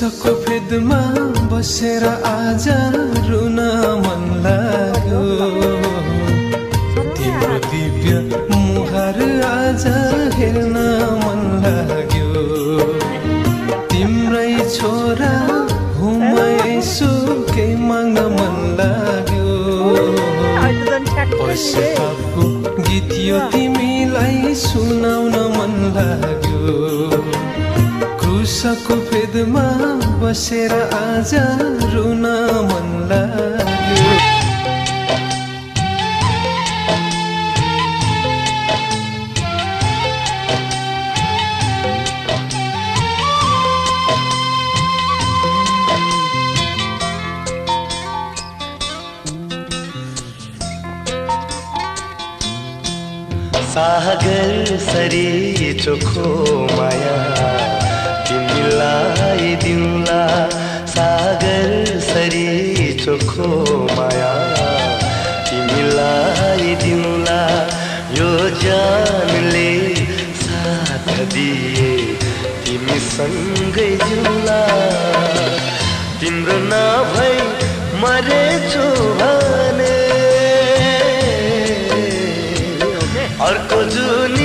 क्रुसको फेदमा बसेर आज रुन मन लाग्यो तिम्रो दिव्य मुहार आज हेर्न मन लाग्यो तिम्रै छोरा हुँ म यसो केही माग्न मन लाग्यो पश्चातापको गीत यो तिमीलाई सुनाउन मन लाग्यो क्रुसको फेदमा बसेर आज रुन मन लाग्यो सागर सरी चोखो माया तिमीलाई दिउँला सागर सरी चोखो माया तिमीलाई दिउँला यो जानले साथ दिए तिमीसँगै जिउँला तिम्रो नभई मरेछु भने अर्को जुनी